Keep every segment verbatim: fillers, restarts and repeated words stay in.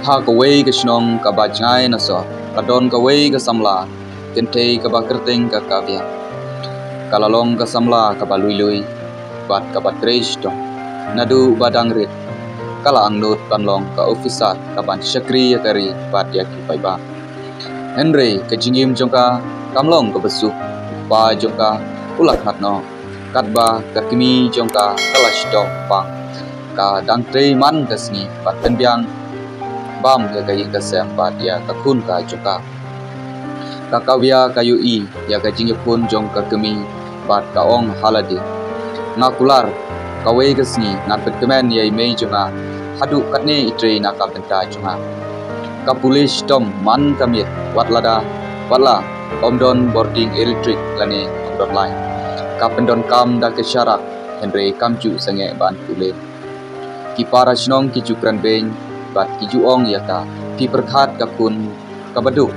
Ha kawei ka shnong kaba jngai na sor, ka don kawei ka samla kynthei kaba kyrteng ka Kavya. Ka la long ka samla kaba lui lui bad kaba trei shitom. Naduh ba dang rit, ka la angnud ban long ka officer kaban shakri ïa ka ri bad ïa ki paidbah. Hynrei ka jingim jong ka kam long kaba suk. U kpa jong ka u la khlad noh, katba ka kmie jong ka ka la shitom pang. Ka dang trei man ka sngi ban pynbiang bam ïa ka ïing ka sem bad ïa ka khun ka jong ka. Ka Kavya ka ïohi ïa ka jingïakhun jong ka kmie bad ka ong ha lade, nga kular, kawei ka sngi ngan pynkmen ïa i mei jong nga haduh katne i trei na ka bynta jong nga. Ka pule shitom man ka miet, wat lada, wat la ym don bording elektrik lane ym don light. Ka pyndonkam da ka sharak, hynrei kam ju sangeh ban pule. Ki para shnong ki ju kren beiñ bad ki ju ong ïa ka, phi pyrkhat ka khun kaba duk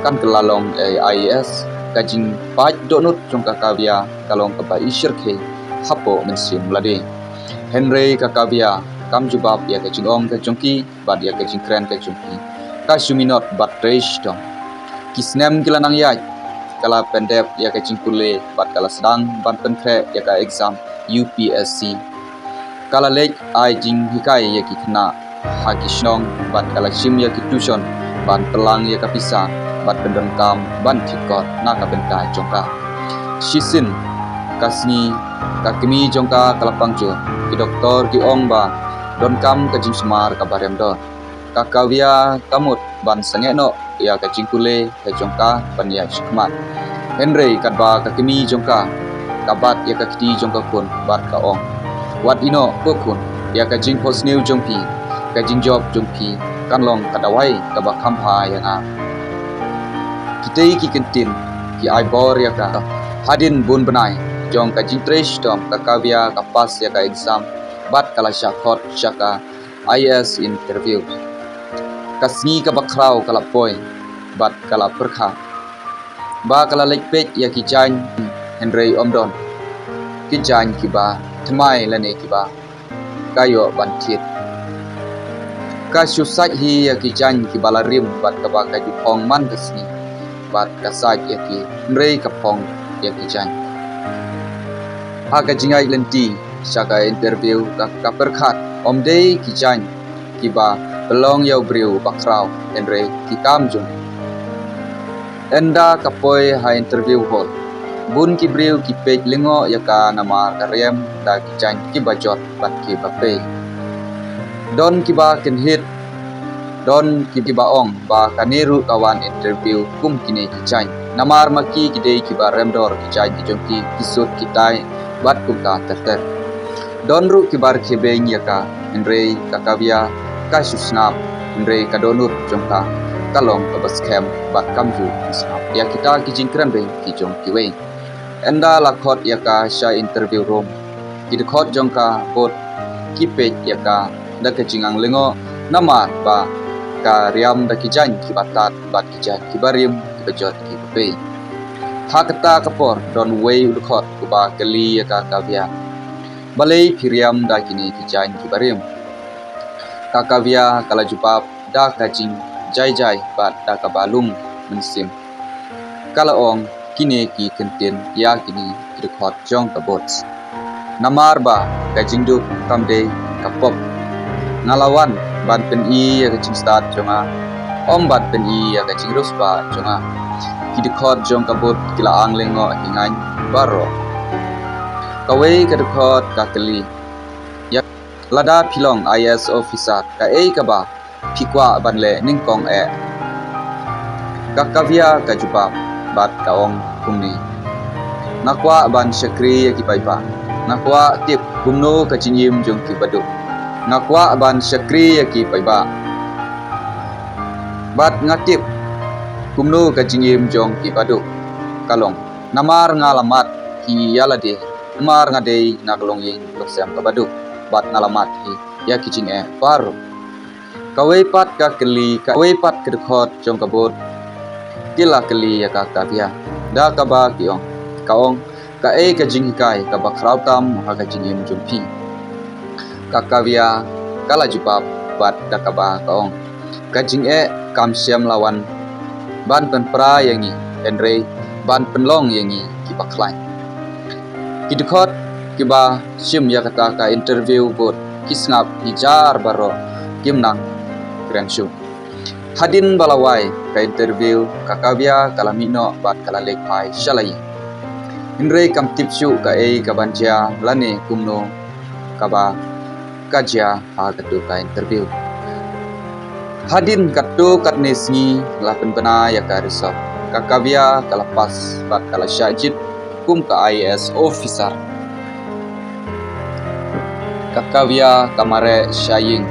kan kylla long ei IAS. Ka jingpait dohnud jong ka Kavya ka long kaba i shyrkhei hapoh mynsiem lade. Hynrei ka Kavya kam jubab ïa ka jingong ka jong ki bad ïa ka jingkren ka jong ki. Ka shu minot bad trei shitom. Ki snem ki la nang ïaid, ka la pyndep ïa ka jingpule bad ka la sdang ban pynkhreh ïa ka exam UPSC. Ka la leit ai jinghikai ïa ki khynnah ha ki shnong bad ka la shim ïa ki tuition ban pynlang ïa ka pisa bad pyndonkam ban thied kot na ka bynta jong ka. Shisien ka sngi ka kmie jong ka ka la pang jur. Ki doktor ki ong ba donkam ka jingsumar kaba rem dor. Ka Kavya ka mut ban sangeh noh ïa ka jingpule ka jong ka ban ïaid shakhmat. Hynrei katba ka kmie jong ka ka bat ïa ka kti jong ka khun bad ka ong, wat ïeh noh ko khun, ïa ka jingphohsniew jong phi, ka jingjop jong phi kan long ka dawai kaba kham bha ïa nga. Kitei ki kyntien ki ai bor ïa ka. Hadien bun bnai jong ka jingtrei shitom, ka Kavya ka pass ïa ka exam bad ka la shah khot sha ka IAS interview. Ka sngi kaba khraw ka la poi bad ka la pyrkhat ba ka la leit peit ïa ki jaiñ, hynrei ym don ki jaiñ kiba thymmai lane kiba ka ïoh ban thied. Ka shu sait hi ïa ki jaiñ kiba la rim bad kaba ka ju phong man ka sngi bad ka sait ïa ki, hynrei ka phong ïa ki jaiñ. Ha ka jingïaid lynti sha ka interview, ka, ka pyrkhat ym dei ki jaiñ kiba pynlong ïa u briew ba khraw, hynrei ki kam jong u. Ynda ka poi ha interview hall, bun ki briew ki peit lyngngoh ïa ka namar ka rem da ki jaiñ kiba jot bad kiba pei. Don kiba kynhit, don kiba ong ba kane ruh ka wan interview kum kine ki jaiñ. Namar ma ki ki dei kiba rem dor ki jaiñ ki jong ki, ki suit ki tie bad kumta ter ter. Don ruh kiba rkhie beiñ ïa ka, hynrei ka Kavya ka shu sngap, hynrei ka dohnud jong ka ka long kaba skhem bad kam ju sngap ïa kita ki jingkren beiñ ki jong kiwei. Ynda la khot ïa ka sha interview room, ki dkhot jong ka bud ki peit ïa ka da ka jingang lyngngoh namar ba ka riam da ki jaiñ kiba tad bad ki jaiñ kiba rim kiba jot kiba pei. Ha kata ka por don uwei u dkhot uba kylli ïa ka Kavya, balei phi riam da kine ki jaiñ kiba rim? Ka Kavya ka la jubab da ka jingjai jai bad da kaba lung mynsiem. Ka la ong kine ki kyntien ïa kine ki dkhot jong ka bud. Namar ba ka jingduk kam dei ka pop. Nga la wan ban pyni ïa ka jingstad jong nga, ym ban pyni ïa ka jingriewspah jong nga. Ki dkhot jong ka bud ki la ang lyngngoh ïa nga baroh. Kawei ka dkhot ka kylli, ïa, lada phi long IAS officer, kaei kaba phi kwah ban leh nyngkong eh? Ka Kavya ka jubab bad ka ong kumne, nga kwah ban shakri ïa ki paidbah. Nga kwah tip kumno ka jingim jong ki baduk. Nga kwah ban shakri ïa ki paidbah. Bad nga tip kumno ka jingim jong ki baduk ka long. Namar nga la mad hi ïa lade, namar nga dei na ka longïing longsem kaba duk, bad nga la mad hi ïa ki jingeh baroh. Kawei pat ka kylli, kawei pat ka dkhot jong ka bud ki la kylli ïa ka Kavya da kaba ki ong, ka ong, kaei ka jinghikai kaba khraw tam ha ka jingim jong phi? Ka Kavya ka la jubab bad da kaba ka ong, Ka jingeh kam shym la wan ban pynpra ïa ngi, hynrei ban pynlong ïa ngi kiba khlaiñ. Ki dkhot kiba shim ïa kata ka interview bad ki sngap hi jar baroh kim nang kren shuh. Hadien ba la wai ka interview, ka Kavya ka la mih noh bad ka la leit phai sha la ïing. Hynrei kam tip shuh kaei kaban jia lane kumno kaba ka jia ha katu ka interview. Hadien katto katne sngi la pynbna ïa ka result, ka Kavya ka la pass bad ka la shah jied kum ka I A S officer. Ka Kavya ka mareh sha ïing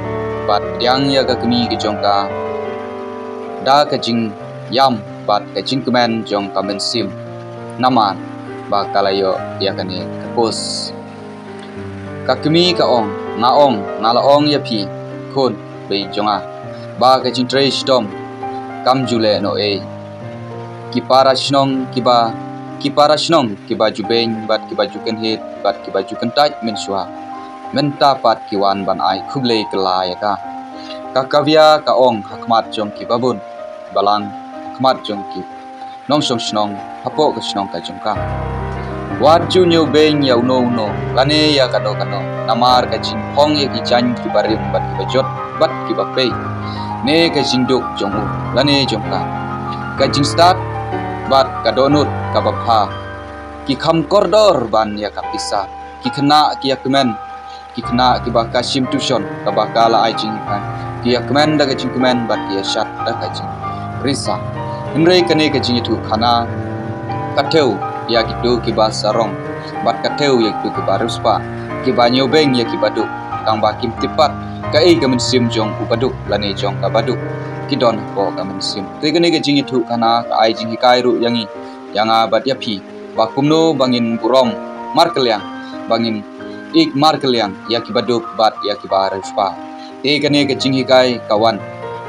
bad pdiang ïa ka kmie ka jong ka da ka jingïam bad ka jingkmen jong ka mynsiem namar ba ka la ïoh ïa kane ka post. Ka kmie ka ong, nga ong, nga la ong ïa phi, khun beiñ jong nga, ba ka jingtrei shitom kam ju leh noh ei. Ki para shnong kiba, ki para shnong kiba ju beiñ bad kiba ju kynhit bad kiba ju kyntait mynshuwa, mynta pat ki wan ban ai khublei kylla ïa ka. Ka Kavya ka ong ha khmat jong kiba bun balang, ha khmat jong ki nongshong shnong hapoh ka shnong ka jong ka, wat ju ñiew beiñ ïa uno uno lane ïa kano kano namar ka jingphong ïa ki jaiñ kiba rim bad kiba jot bad kiba pei ne ka jingduk jong u lane jong ka. Ka jingstad bad ka dohnud kaba bha, ki kham kordor ban ïa ka pisa, ki khynnah ki ïakmen, ki khynnah kiba ka shim tuition kaba ka la ai jinghikai, ki ïakmen da ka jingkmen bad ki ïashad da ka jingrisa. Hynrei kane ka jingïathuhkhana ka thew ïa kito kiba sarong bad ka thew ïa kito kiba riewspah, kiba ñiewbeiñ ïa kiba duk, tangba kim tip pat kaei ka mynsiem jong uba duk lane jong kaba duk, ki don hapoh ka mynsiem. Te kane ka jingïathuhkhana ka ai jinghikai ruh ïa ngi, ïa nga bad ïa phi, ba kumno ba ngin burom markylliang, ba ngin ïeit markylliang ïa kiba duk bad ïa kiba riewspah. Te kane ka jinghikai ka wan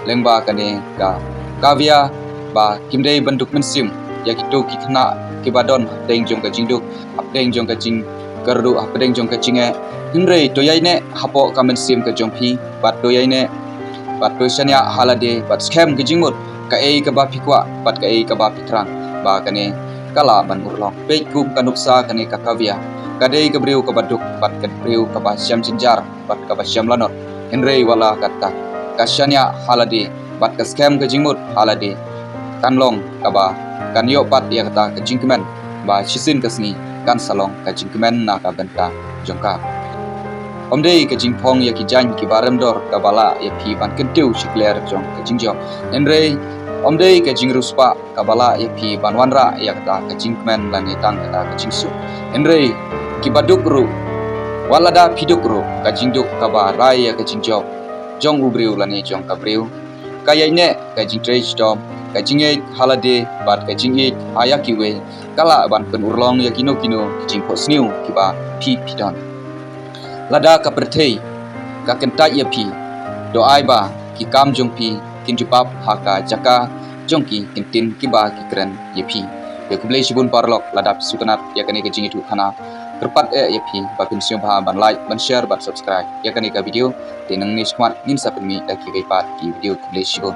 lyngba kane ka Kavya, ba kim dei ban duk mynsiem ïa kito ki khynnah kiba don hapdeng jong ka jingduk, hapdeng jong ka jingkyrduh, hapdeng jong ka jingeh. Hynrei to ïaineh hapoh ka mynsiem ka jong phi, bad to ïaineh, bad to shaniah ha lade, bad skhem ka jingmut kaei kaba phi kwah bad kaei kaba phi thrang, ba kane ka lah ban urlong. Peit kum ka nuksa kane ka Kavya, ka dei ka briew kaba duk bad ka briew kaba shem jynjar bad kaba shem lanot. Hynrei wat la katta, ka shaniah ha lade bad ka skhem ka jingmut ha lade, kan long kaba kan ïoh pat ïa kata ka jingkmen, ba shisien ka sngi kan sa long ka jingkmen na ka bynta jong ka. Ym dei ka jingphong ïa ki jaiñ kiba rem dor kaba lah ïa phi ban kyntiew shakliar jong ka jingjop, hynrei ym dei ka jingriewspah kaba lah ïa phi ban wanrah ïa kata ka jingkmen lane tang kata ka jingsuk. Hynrei kiba duk ruh, wat lada phi duk ruh, ka jingduk kaba rai ïa ka jingjop jong u briew lane jong ka briew, ka ïaineh, ka jingtrei shitom, ka jingïeit ha lade bad ka jingïeit ha ïa kiwei, ka lah ban pynurlong ïa kino kino ki jingphohsniew kiba phi phi don. Lada ka pyrthei ka kyntait ïa phi, to ai ba ki kam jong phi kin jubab ha ka jaka jong ki ktien kiba ki kren ïa phi. Te khublei shibun paralok, lada phi sngewtynnat ïa kane ka jingïathuhkhana, kyrpad eh ïa phi ba phin sngewbha ban like, ban share bad subscribe ïa kane ka video. Te nangne shakhmat ngin sa pynmih da kiwei pat ki video. Khublei shibun.